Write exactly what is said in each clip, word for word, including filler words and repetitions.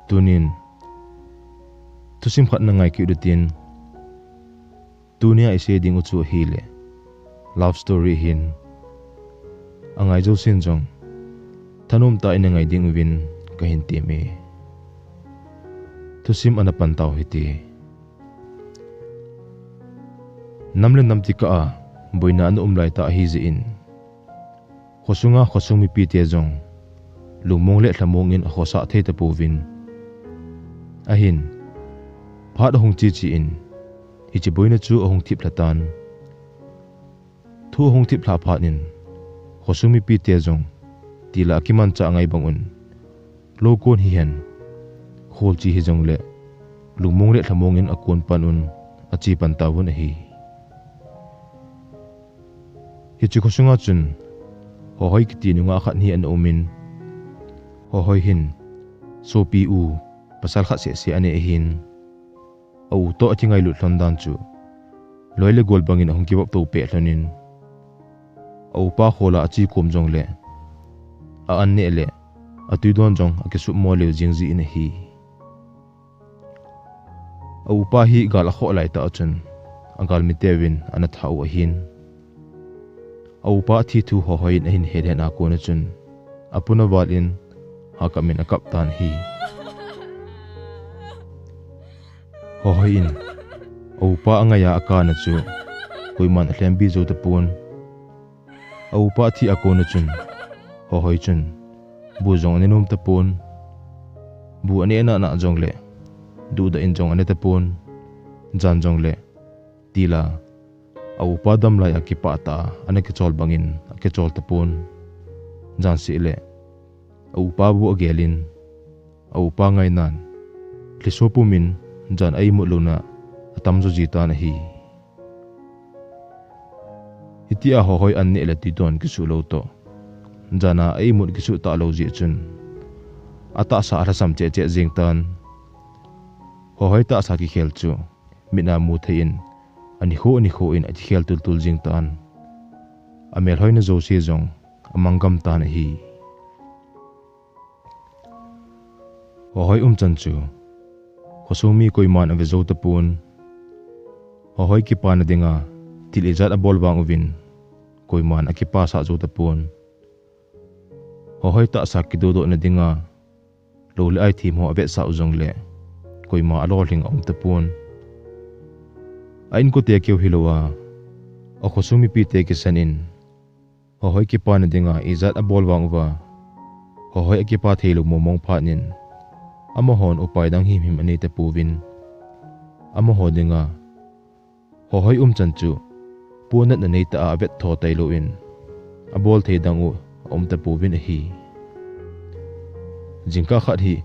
Tunin thusim khat na ngai kit utin, tunia isei ding u chu ahile love story ahin, angai jousen jong thanom tah in na ngai ding uvin kahin temme. Thusim ana pan tau hite. Nam le nam tikah a boina ana um lai tah ahi jeh in, khosunga khosung mipite jong lungmong le lhamong in akhosah thei tapouvin. Ahin, phat ahung che che in, hiche boina chu ahung thip lha tan. Thu ahung thip lha phat in, khosung mipite jong tila akimanchah ngai bang un, lou kon hihen, kholchi hijongle lungmong le lhamong in akon pan un, ache pan tauvin ahi. Hiche khosunga chun Hohoi kiti nungah khat hi ana umin, Hohoi hin sopi u pasal khat seh seh anei ahin, a u toh akingailut lhon dan chu loi le gol bangin ahung kivop to peh lhonin, a upa khola ache kom jongle a an neh le atui don jong akisuhmo leu jing jeh in ahi. A upa hi gal akhoh lai tah chun agalmi teuvin ana thah u ahin, a upa athi thu Hohoi in ahin het hen a kona chun apun aval in hakam in akap tan ahi. Hohoi in a upa angaiya akana chu koiman alhembi jou tapon. A upa athi a kona chun Hohoi chun bu jong ane nom tapon. Bu ane nana jongle duhdah in jong ane tapon. Jan jongle tila a upa damlai a kipah tah a ana kichol bangin akichol tapon. Jan seh le a upa bu agelin, a upa ngainan lhiso pumin jan a imut louna atam jo ji tan ahi. Hitia Hohoi an neh le tui don kisuh lou toh, jana a imut kisuh talou jeh chun atahsa alhasam cheh cheh jeng tan. Hohoi tahsa kikhel chu mit a mu thei in, anikho anikho in akikhel tultul jeng tan. Amel hoina jouse jong amanggam tan ahi. Hohoi umchan chu khosung mi koiman ave jou tapon. Hohoi kipana dinga thil ijat abol vang uvin koiman akipasah jou tapon. Hohoi tahsa kidodohna dinga lou le ai them ho avetsah u jongle koima alolhing aum tapon. A inkote keu hilou a, akhosung mipite kisan in Hohoi kipana dinga ijat abol vang uva Hohoi akipa theilou mong mong phat in, amahon upai dang himhim anei tapouvin, amaho dinga Hohoi umchan chu ponatna neitah a avet tho tailou in, abol thei dang u aum tapouvin ahi. Jingkah khat hi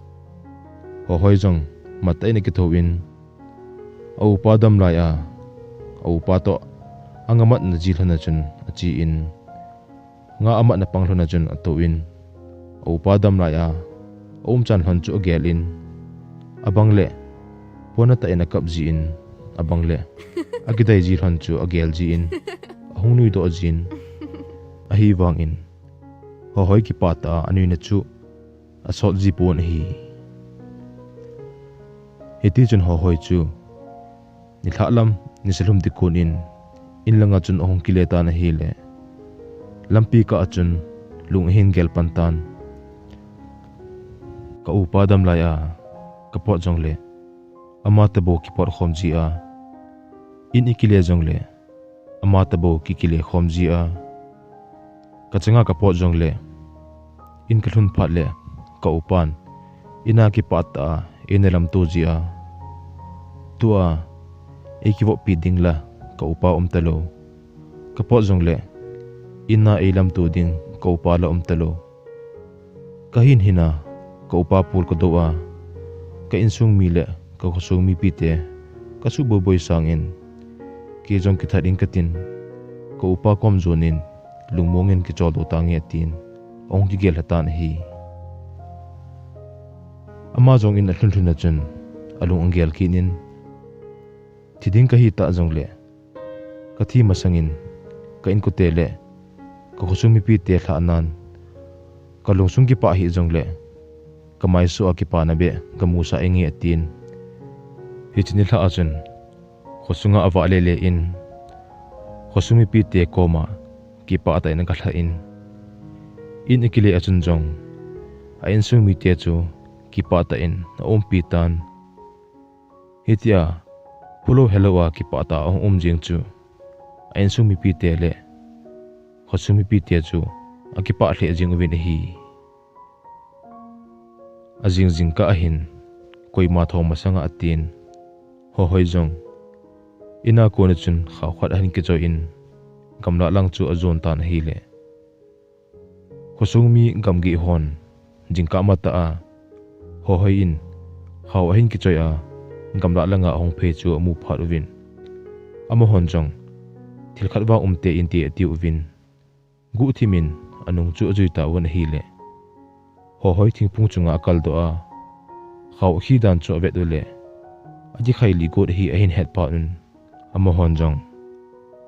Hohoi jong mattah in akithou in, a upa damlai a, a upa toh anga matna ji lhon a chun ache in, nga amatna pang lhon a chun atou in, a upa damlai a aumchan lhon chu agel in, abang le ponatah in akap ji in, abang le akidei ji lhon chu agel ji in, ahung nuidoh jin, ahivangin Hohoi kipah tah a anuina chu asot ji pon ahi. Hitichun Hohoi chu nilhah lam nisa lhum ding kon in, in langa chun ahung kile tan ahile, lampi kah a chun lung ahin gel pan tan. Ka upa damlai a kapot jongle, ama tobou kipot khom ji a, in ikile jongle, ama tobou kikile khom ji a, kachanga kapot jongle, in kalhun phat le ka upan ina kipah tah a eina lamto ji a, tua eikivoppi ding la ka upa um talou, kapot jongle ina eilamto ding ka upa la um talou. Kahin hina, ka upa pol kadou a, ka insung mi le ka khosung mipite kasuh boiboi sangin, kei jong kithat in katin, ka upa kom jonin lungmongin kichol doh tange tin ahung kigel lhatan ahi. Ama jong in alhun lhun a chun alung agel kit in, thi ding kahi tah jongle, kathi masangin ka inkote le ka khosung mipite lhahnan Kalungsung kipah hih jongle, kamaisoh a kipana beh kamusah inge, atin. Hiche nilhah a chun, khosunga avah lele in, khosung mipite koma kipah tah in agalhah in, in akile a chun jong, a insung mite chu kipah tah in aumpi tan. Hitia, phulou helou a kipah tah a ahung um jing chu, a insung mipite le khosung mipite chu akipah lheh jing uvin ahi. Ajing jingkah ahin, koima thou masanga atin, Hohoi jong, ina kona chun khao khat ahin kichoi in, gamlah lang chu ajon tan ahile, khosung mi gamgi hon, jingkah matah a, Hohoi in, khao ahin kichoi a, gamlah langa ahung phei chu amu phat uvin, amahon jong, thil khat vang umtei inte atiuvin, guhthim in anung chu ajui tauvin ahile, Hohoi thingphung chunga akaldoh a, khao akhi dan chu avet ule, akikhai lih got ahi ahin het phat un, amahon jong,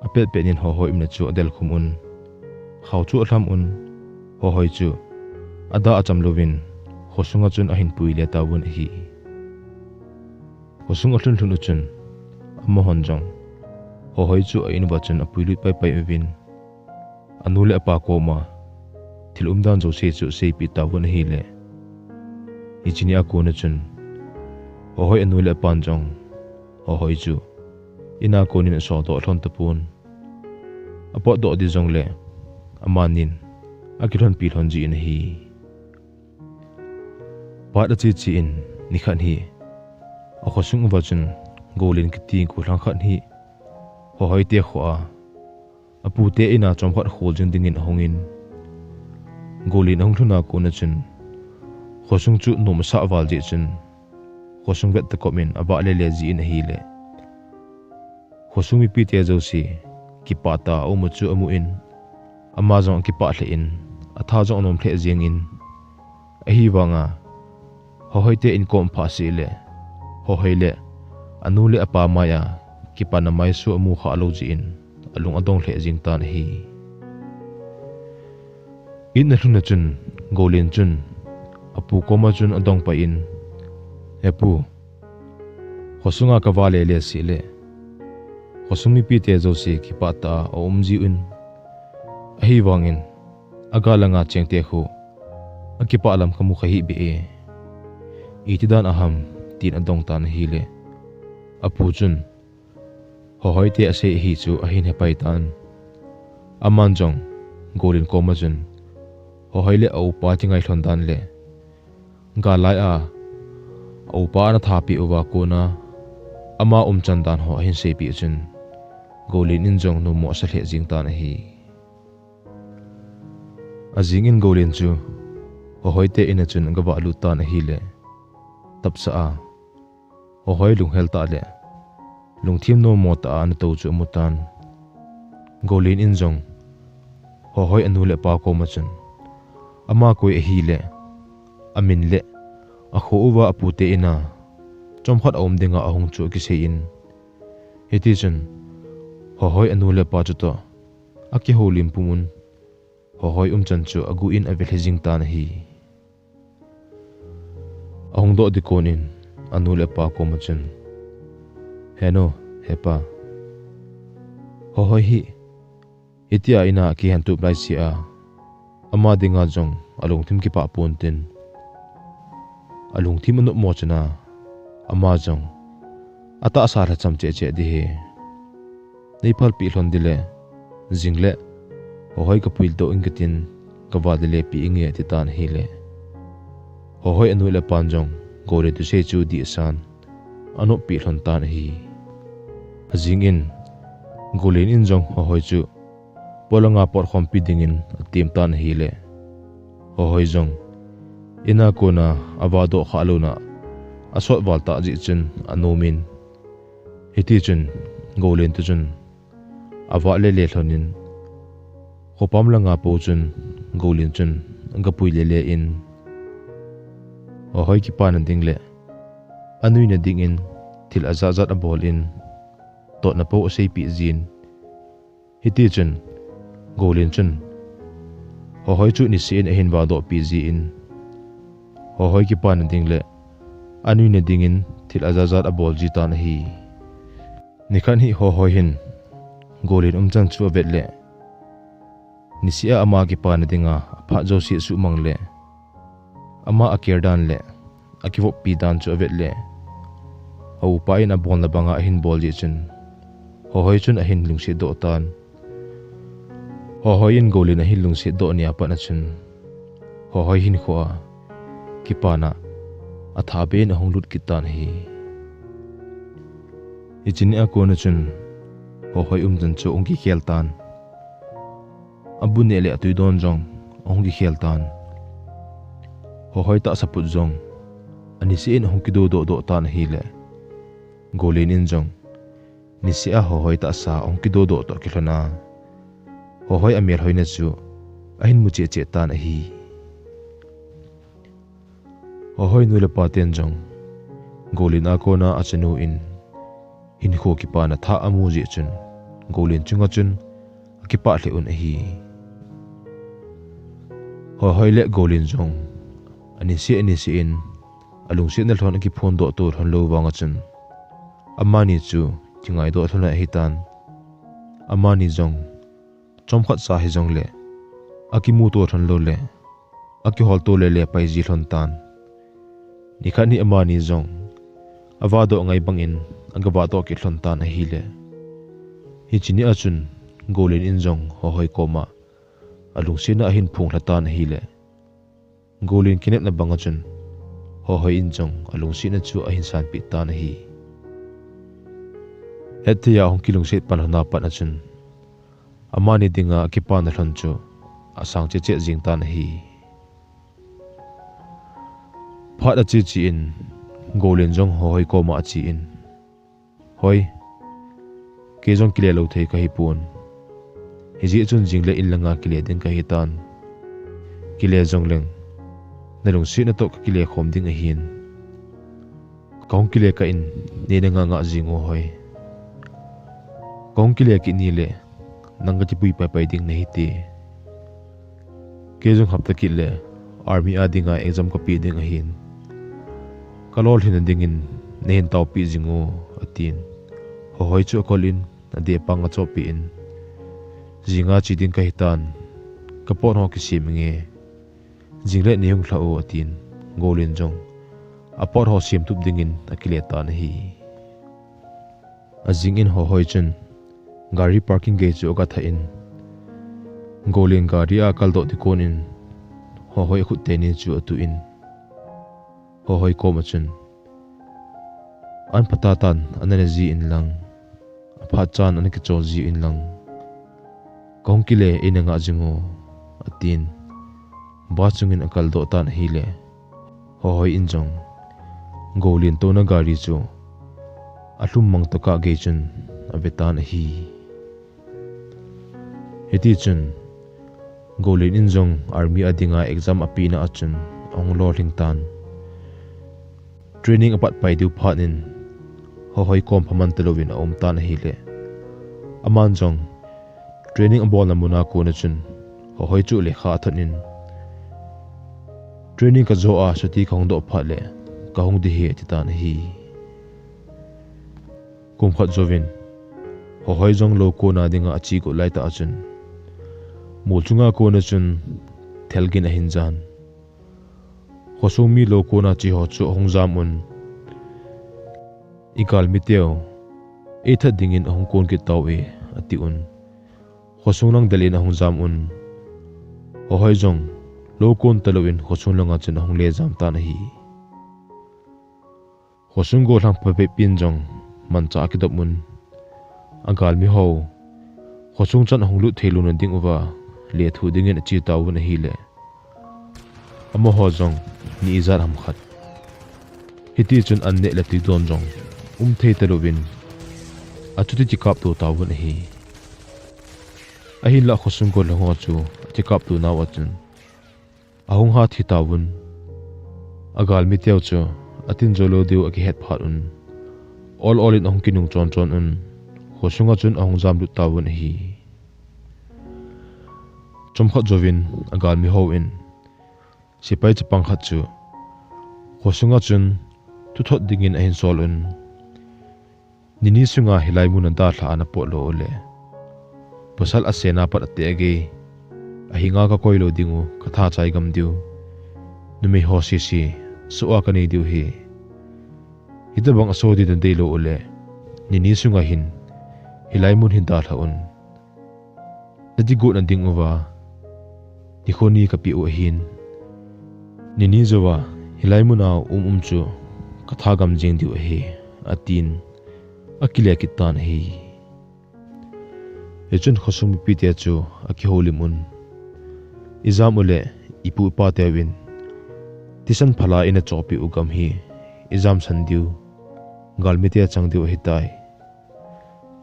apetpet in Hohoi umna chu adelkhum un, khao chu alham un, Hohoi chu ada acham louvin, khosunga chun ahin pui le tauvin ahi. Khosung alhun lhun u chun, amahon jong, Hohoi chu a in uva chun apuilut paipai uvin, anu le apa koma thil umdan jouse chu aseipeh tauvin ahile, hiche nia kona chun, Hohoi anu le apan jong, Hohoi chu ina konin asol doh lhon tapon. Apotdoh di jongle, amanin akilhonpi lhon jin ahi. Phat ache che in, nikhat hi, akhosung uva chun, Golen kiti gollhang khat hi, Hohoi te kho a, apute ina chomkhat khol jing dingin ahungin, Golen ahung lhuna kona chun, khosung chu nom asah val jeh chun, khosung vet tah kop in avah lele jin ahile, khosung mipite jouse kipah tah a aum u chu amun, ama jong akipah lheh in, atha jong anom lheh jengin, ahivanga, Hohoi te in kom aphah seh le, Hohoi le anu le apa mai a kipana maisoh amu khah lou jeh in, alung adong lheh jeng tan ahi. In alhun a chun, Golen chun apu koma chun adong pai in, He pu, khosunga kavah lele seh le, khosung mipite jouse kipah tah a aum jiuvin, ahivangin, agal langa chengte khu akipah lam kamu kha hih beh e, iti dan aham, tin adong tan ahile, apu chun, Hohoi te asei ahi chu ahin hepai tan. Aman jong, Golen koma chun, Hohoi le aupa kingai lhon dan le, gal lai a, aupa ana thapeh uva kona, ama umchan dan ho ahin seipeh chun, Golen in jong numo asa lheh jeng tan ahi. Ajing in Golen chu, Hohoi te in a chun agavah lut tan ahile, tapsa a, Hohoi lunghel tah le, lungthim numo tah a ana tou chu amu tan. Golen in jong, Hohoi anu le apa koma chun, ama koi ahile, amin le, akho uva apute ina, chomkhat aum dinga ahung chu akisei in, hitichun, Hohoi anu le apa chutoh akihoulim pumun, Hohoi umchan chu aguh in avelhe jing tan ahi. Ahung doh ding konin, anu le apa koma chun, Henu, hepa, Hohoi hi, hitia ina akihen tup laise a, ama dinga jong alungthim kipah pontin, alungthim anopmo chana, ama jong atahsa lhacham cheh cheh ding ahi. Neiphalpeh lhon ding le, jingle, Hohoi kapuidoh inge katin, kavah ding le peh inge ati tan ahile, Hohoi anu le apan jong, Golen thusei chu dihsan, anoppeh lhon tan ahi. Ajing in, Golen in jong Hohoi chu, polanga potkhompi dingin atem tan ahile, Hohoi jong, ina kona avahdoh khah louna, asot val tah jeh chun anomin, hitichun, Golen toh chun, avah lele lhonin, khopam langa pou chun, Golen chun, agapui lele in, Hohoi kipana ding le, anuina dingin, thil ajat jat abolin, totna pou aseipeh jin, hitichun, Golen chun, Hohoi chu niseh in ahin vadoh pi jin, Hohoi kipana ding le anuina dingin thil ajat jat abol ji tan ahi. Nikhat hi Hohoi hin Golin umchan chu avet le, niseh a ama kipana dinga aphat jouse suhmang le, ama akirdan le akivoppi dan chu avet le, a upa in abolna banga ahin bol jeh chun, Hohoi chun ahin lungset doh tan. Hohoi in Golin ahin lungset doh nia pat a chun, Hohoi hinkhoa kipana athabe in ahung lut kit tan ahi. Hiche nia kona chun Hohoi umchan chu ahung kikhel tan. Abu neh le atui don jong ahung kikhel tan. Hohoi tahsa put jong aniseh in ahung kidodoh doh tan ahile, Golin in jong niseh a Hohoi tahsa ahung kidodoh toh kilhon a, Hohoi amel hoina chu ahin mu cheh cheh tan ahi. Hohoi nu le pa ten jong Golin a kona achanu in hinkho kipana thah amu jeh chun, Golin chunga chun akipah lheh un ahi. Hohoi le Golin jong aniseh aniseh in alungsetna lhon akiphondoh to lhon lou vanga chun, amani chu kingaidoh lhon ahitan. Amani jong chomkhat cha hijongle akimuto lhon lou le akihol to lele pai ji lhon tan. Nikhat hi amani jong avadoh ngai bangin agavadoh kit lhon tan ahile, hiche nia chun Golin in jong Hohoi koma alungsetna ahin phonglha tan ahile, Golin kinepna banga chun Hohoi in jong alungsetna chu ahin sanpeh tan ahi. Hetthei a ahung kilungset pan lhona pat a chun, amani dinga akipana lhon chu asang cheh cheh jeng tan ahi. Phat ache che in, Golin jong Hohoi koma ache in, Hoi, kei jong kile lou thei kahipon. Hijeh chun jingle in langa kile ding kahitan. Kile jongleng, nalungsetna toh kakile khom ding ahin. Kahung kile kah in, nei nanga ngah jing o Hoi. Kahung kile kit nile, nang kakipui paipai ding nahite. Kei jong hapta kit le army a dinga exam kapeh ding ahin. Kalolhinna dingin nahin taopeh jing o, atin. Hohoi chu akol in, adeh pang achoppeh in, jinga che ding kahitan, kapot ho kisem inge. Jingle neihung lhah o, atin. Golin jong apot ho semtup dingin akile tan ahi. Ajing in Hohoi chun gari parking gei chu agathah in, Golin gari a akaldoh ding konin Hohoi akhut teni chu atuh in, Hohoi koma chun, An phatah tan ana ne ji inlang, aphat chan ana kichol ji inlang, kahung kile eina ngah jing o, atin. Bus chungin akaldoh tan ahile, Hohoi in jong Golin touna gari chu alhum mang tokah gei chun avetan ahi. Hitichun Golin in jong army a dinga exam apehna a chun ahung lolhing tan. Training apatpai diu phat in Hohoi kom phaman talouvin aumtan ahile, aman jong training abolna muna kona chun Hohoi chu lekha athot in, Training kajo a chutti kahung doh phat le kahung ding ahi, atitan ahi. Kum khat jouvin Hohoi jong lou kona dinga ache got laitah a chun, mol chunga kona chun thelgin ahin jan. Khosung mi lou kona che ho chu ahung jam un, Igalmiteu eithat dingin ahung kon kit tauve, atiun, khosung lang delin ahung jam un. Hohoi jong lou kon talouvin khosung langa chun ahung le jam tan ahi. Khosung gollhang phabep in jong manchah akidop un, agalmi ho khosung chan ahung lut theilouna dinguva lethuh dingin ache tauvin ahile, amaho jong ni ijat ham khat, hitichun an neh le tui don jong umthei talouvin achuti kikapto tauvin ahi. Ahinlah khosung gollhang ho chu akikapto nauva chun ahung hat hi tauvin, agalmiteu chu atin jou lou diu akihet phat un, ol ol in ahung kinung chon chon un, khosunga chun ahung jamlut tauvin ahi. Chomkhat jouvin agalmi hon sepai chapang khat chu khosunga chun thuthot dingin ahin sol un, nini sunga hilai muna dalha ana pot lou uleh, pasal asena pat ate agei, ahinga kakoi lou ding u, katha chai gam diu, numei ho sese soh a kanei diu ahi. Hitobang aso ding nadei lou uleh, nini sunga hin hilai mun hi dalha un. Nati got nading uva nikho ni kapeh u ahin, nini jouva hilai muna um um chu katha gam jeng diu ahi, atin akile kit tan ahi. Hichun khosung mipite chu akihoulim un, ijam uleh ipu ipa teuvin thisan phala ina chohpeh u gam hi ijam san diu, galmite achang diu ahitai.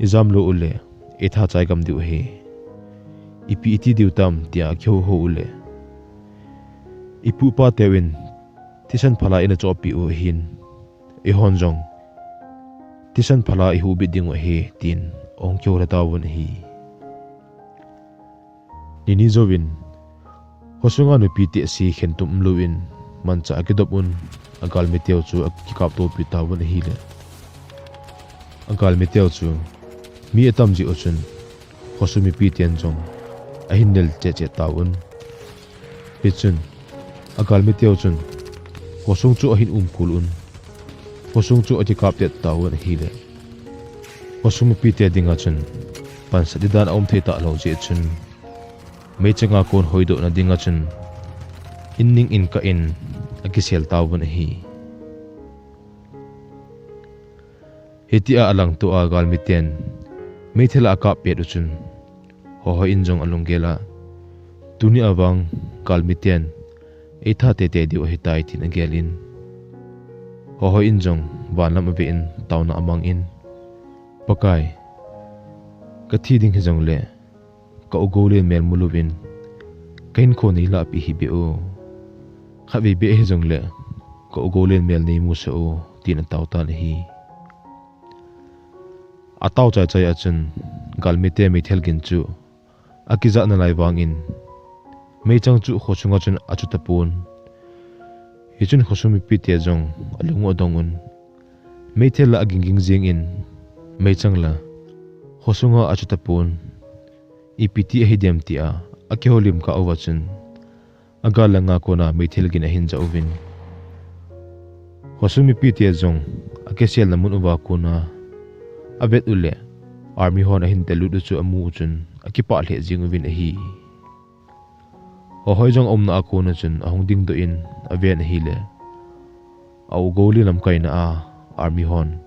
Ijam lou uleh eitha chai gam diu ahi. Ipi iti diu tam tia akihou hou uleh, ipu ipa teuvin thisan phala ina chohpeh u ahin, eihon jong thisan phala ihuhbit ding u ahi, tin ahung kihou lha tauvin ahi. Nini jouvin khosunga nupi tehse khentum umlouvin manchah akidop un, agalmi teu chu akikaptopi tauvin ahileh, agalmi teu chu mi atam jeh u chun khosung mipiten jong ahin nel cheh cheh tauvin. Hichun agalmi teu chun khosung chu ahin umkol un, khosung chu akikaptet tauvin ahileh, khosung mipite dinga chun pansat ding dan aum thei talou jeh chun, meichanga kon hoidohna dinga chun in ning in kah in akisel tauvin ahi. Hitia alangtoa galmiten meithal a akap pet u chun, Hohoi in jong alunggel a, tunia vang galmiten eitha teitei diu ahitai, tin agel in, Hohoi in jong van lam avein taona amang in, Pakai, kathi ding hijongleh ka u Golen mel mulouvin kahinkho neilahpeh hih beh o. Khatvei beh hijongleh ka u Golen mel neimusah o, tin atao tan ahi. Atao chaichai a chun galmite meithal gin chu akijah nalai vangin meichang chu khosunga chun achu tapon. Hichun khosung mipite jong alung u adong un, meithal la agingging jengin, meichang la khosunga achu tapon. Ipi ti ahidem tia akihoulim kah uva chun, agal langa kona meithal gin ahin jah uvin, khosung mipite jong akiselna mun uva kona avet uleh, army hon ahin delut u chu amu u chun akipah lheh jeng uvin ahi. Hohoi jong aumna a kona chun ahung dingdoh in aven ahileh, a u Golen lamkaina a army hon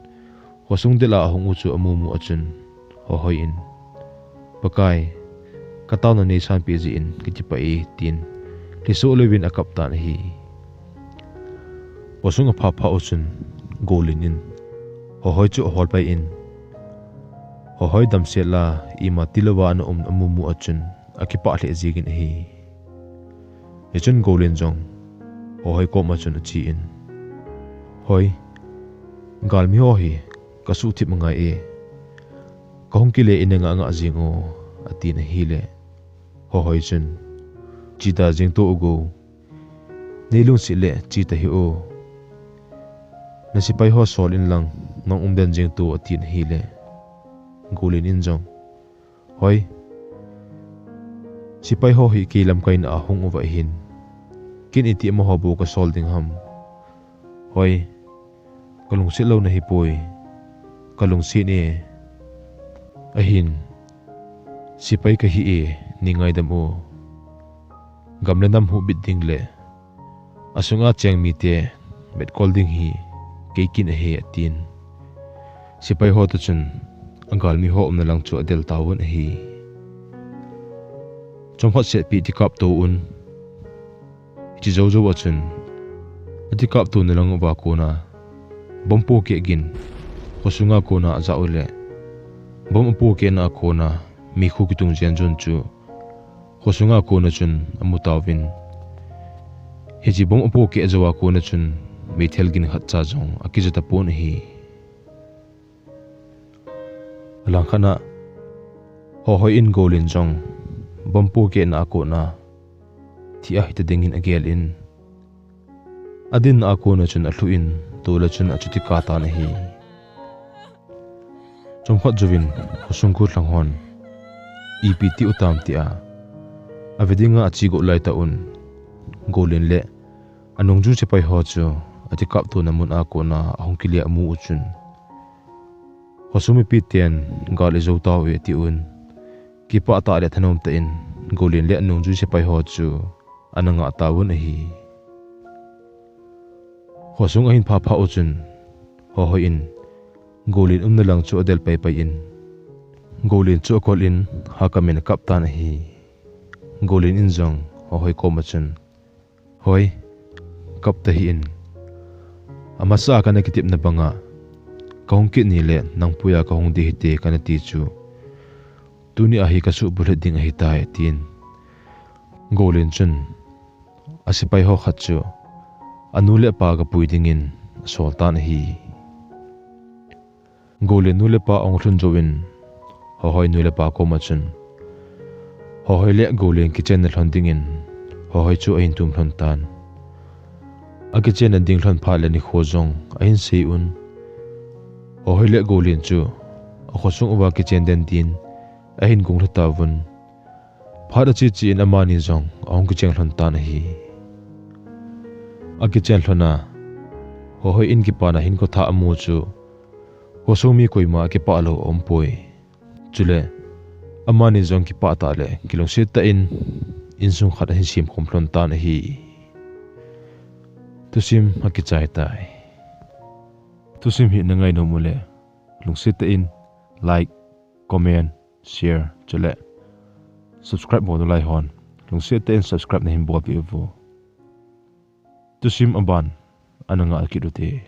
khosung del a ahung u chu amumu a chun, Hohoi in, Pakai, kataona neisanpeh jeh in kakipah e, tin lhisoh louvin akap tan ahi. Khosung aphah phah u chun Golen in Hohoi chu aholpai in, Hohoi damsel a ima tilouva ana um amumu a chun akipah lheh jengin ahi. Hichun Golen jong Hohoi koma chun achen, Hoi, galmi ho hi kasuhthip angai e, kahung kile in angah ngah jeng o, atin ahileh, Hohoi chun, Cheta jeng to u Go, neilungset leh cheta hih o. Nasepaiho sol inlang nang umden jeng to, atin ahileh, Golen in jong, Hoi, sepaiho hi kei lamkaina a hung uva ahin, ken iti amaho bou kasol ding ham? Hoi, kalungset lou nahipoi, kalungset e. Ahin, sepai kahi e, neingaidam o. Gam le nam huhbit ding leh asunga cheng mite metkol ding hi kei kin ahi, atin, sepaiho toh chun agalmiho umna lang chu adel tauvin ahi. Chomkhat setpi tikapto un, hiche joujou a chun atikaptona lang uva kona bomb pohkeh gin khosunga kona ajah uleh, bomb apohkehna a kona meikhu kitung jenjon chu khosunga kona chun amu tauvin, hiche bomb apohkeh jouva kona chun meithal gin khatcha jong akija tapon ahi. Alangkhat a Hohoi in Golin jong bomb pohkehna a kona thi ahita dingin agel in, adinna a kona chun alhuh in, tule chun achuti kah tan ahi. Chomkhat jouvin khosung gollhang hon ipi ti u tam tia ave dinga ache got laitah un, Golen le anungjui sepai ho chu akikaptona mun a kona ahung kile amu u chun, khosung mipiten gal ijou tauve atiuvin, kipah tah le thanom tah in Golen le anungjui sepai ho chu ana ngah tauvin ahi. Khosung ahin phah phah u chun, Hohoi in Golen umna lang chu adel paipai in, Golen chu akol in hakamin akap tan ahi. Golen in jong Hohoi koma chun, Hoi, kap tahih in. Amasa a kana kitepna banga kahung kit ni le nang puia kahung ding hite kana ti chu, tuni a hi kasuh bulhit ding ahitai, tin Golen chun asepai ho khat chu anu le apa gapui dingin asol tan ahi. Golen nu le pa ahung lhun jouvin, Hohoi nu le pa koma chun, Hohoi le Golen kichenna lhon dingin Hohoi chu ahin tum lhon tan. Akichenna ding lhon phat le nikho jong ahin sei un, Hohoi le Golen chu akhosung uva kichen den din ahin gonglha tauvin, phat ache che in amani jong ahung kicheng lhon tan ahi. Akichen lhon a, Hohoi in kipana hinkho thah amu chu khosung mi koima akipah lou aumpoi. Chule amani jong kipah tah le kilungset tah in insung khat ahin sem khom lhon tan ahi. Thusim akichai tai. Thusim hi na ngainom ule lungset tah in like, comment, share, chule subscribe bol nalai hon lungset tah in subscribe nahin bolpeh uvo. Thusim aban ana ngah kit ute.